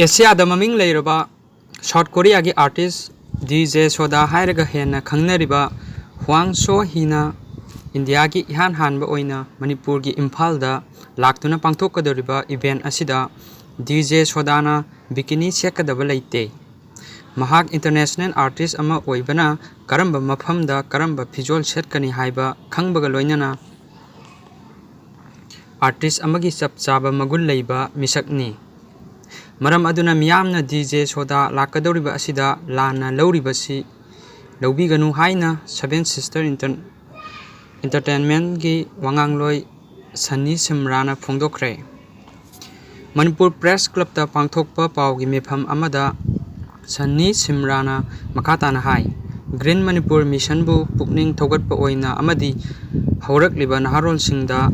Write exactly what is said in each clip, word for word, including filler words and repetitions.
ꯑꯦꯁꯤꯌꯥꯗ ꯃꯃꯤꯡ ꯂꯩꯔꯕ ꯁꯥꯎꯠ ꯀꯣꯔꯤꯌꯥꯒꯤ ꯑꯥꯔꯇꯤꯁ ꯗꯤ ꯖꯦ ꯁꯣꯗꯥ ꯍꯥꯏꯔꯒ ꯍꯦꯟꯅ ꯈꯪꯅꯔꯤꯕ ꯍ꯭ꯋꯥꯡ ꯁꯣ ꯍꯤꯅ ꯏꯟꯗꯤꯌꯥꯒꯤ ꯏꯍꯥꯟ ꯍꯥꯟꯕ ꯑꯣꯏꯅ ꯃꯅꯤꯄꯨꯔꯒꯤ ꯏꯝꯐꯥꯜꯗ ꯂꯥꯛꯇꯨꯅ ꯄꯥꯡꯊꯣꯛꯀꯗꯧꯔꯤꯕ ꯏꯚꯦꯟꯠ ꯑꯁꯤꯗ ꯗꯤ ꯖꯦ ꯁꯣꯗꯥꯅ ꯕꯤꯀꯤꯅꯤ ꯁꯦꯠꯀꯗꯕ ꯂꯩꯇꯦ꯫ ꯃꯍꯥꯛ ꯏꯟꯇꯔꯅꯦꯁꯅꯦꯜ ꯑꯥꯔꯇꯤꯁ ꯑꯃ ꯑꯣꯏꯕꯅ ꯀꯔꯝꯕ ꯃꯐꯝꯗ ꯀꯔꯝꯕ ꯐꯤꯖꯣꯜ ꯁꯦꯠꯀꯅꯤ ꯍꯥꯏꯕ ꯈꯪꯕꯒ ꯂꯣꯏꯅꯅ ꯑꯥꯔꯇꯤꯁ ꯑꯃꯒꯤ ꯆꯞ ꯆꯥꯕ ꯃꯒꯨꯟ ꯂꯩꯕ ꯃꯤꯁꯛꯅꯤ꯫ ꯃꯔꯝ ꯑꯗꯨꯅ ꯃꯤꯌꯥꯝꯅ ꯗꯤ ꯖꯦ ꯁꯣꯗꯥ ꯂꯥꯛꯀꯗꯧꯔꯤꯕ ꯑꯁꯤꯗ ꯂꯥꯟꯅ ꯂꯧꯔꯤꯕꯁꯤ ꯂꯧꯕꯤꯒꯅꯨ ꯍꯥꯏꯅ ꯁꯚꯦꯟ ꯁꯤꯁꯇꯔ ꯏꯟꯇꯔ-, ꯏꯟꯇꯔꯇꯦꯟꯃꯦꯟꯒꯤ ꯋꯥꯉꯥꯡꯂꯣꯏ ꯁꯟꯅꯤ ꯁꯤꯝꯔꯥꯅ ꯐꯣꯡꯗꯣꯛꯈ꯭ꯔꯦ꯫ ꯃꯅꯤꯄꯨꯔ ꯄ꯭ꯔꯦꯁ ꯀ꯭ꯂꯕꯇ ꯄꯥꯡꯊꯣꯛꯄ ꯄꯥꯎꯒꯤ ꯃꯤꯐꯝ ꯑꯃꯗ ꯁꯟꯅꯤ ꯁꯤꯝꯔꯥꯅ ꯃꯈꯥ ꯇꯥꯅ ꯍꯥꯏ, ꯒ꯭ꯔꯤꯟ ꯃꯅꯤꯄꯨꯔ ꯃꯤꯁꯟꯕꯨ ꯄꯨꯛꯅꯤꯡ ꯊꯧꯒꯠꯄ ꯑꯣꯏꯅ ꯑꯃꯗꯤ ꯍꯧꯔꯛꯂꯤꯕ ꯅꯍꯥꯔꯣꯜꯁꯤꯡꯗ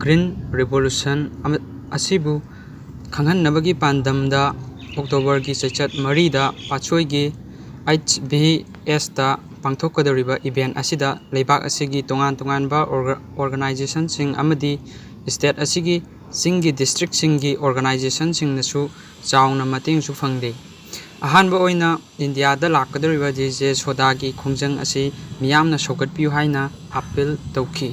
ꯒ꯭ꯔꯤꯟ ꯔꯤꯚꯣꯂꯨꯁꯟ ꯑꯃ-, ꯑꯁꯤꯕꯨ ꯈꯪꯍꯟꯅꯕꯒꯤ ꯄꯥꯟꯗꯝꯗ ꯑꯣꯛꯇꯣꯕꯔꯒꯤ ꯆꯩꯆꯠ ꯃꯔꯤꯗ ꯄꯥꯠꯁꯣꯏꯒꯤ ꯑꯩꯆ ꯚꯤ ꯑꯦꯁꯇ ꯄꯥꯡꯊꯣꯛꯀꯗꯧꯔꯤꯕ ꯏꯚꯦꯟꯠ ꯑꯁꯤꯗ ꯂꯩꯕꯥꯛ ꯑꯁꯤꯒꯤ ꯇꯣꯉꯥꯟ ꯇꯣꯉꯥꯟꯕ ꯑꯣꯔꯒ-, ꯑꯣꯔꯒꯅꯥꯏꯖꯦꯁꯟꯁꯤꯡ ꯑꯃꯗꯤ ꯁ꯭ꯇꯦꯠ ꯑꯁꯤꯒꯤ ꯆꯤꯡꯒꯤ ꯗꯤꯁꯇ꯭ꯔꯤꯛꯁꯤꯡꯒꯤ ꯑꯣꯔꯒꯅꯥꯏꯖꯦꯁꯟꯁꯤꯡꯅꯁꯨ ꯆꯥꯎꯅ ꯃꯇꯦꯡꯁꯨ ꯐꯪꯂꯤ꯫ ꯑꯍꯥꯟꯕ ꯑꯣꯏꯅ ꯏꯟꯗꯤꯌꯥꯗ ꯂꯥꯛꯀꯗꯧꯔꯤꯕ ꯗꯤ ꯖꯦ ꯁꯣꯗꯥꯒꯤ ꯈꯣꯡꯖꯪ ꯑꯁꯤ ꯃꯤꯌꯥꯝꯅ ꯁꯧꯒꯠꯄꯤꯌꯨ ꯍꯥꯏꯅ ꯑꯥꯄꯤꯜ ꯇꯧꯈꯤ꯫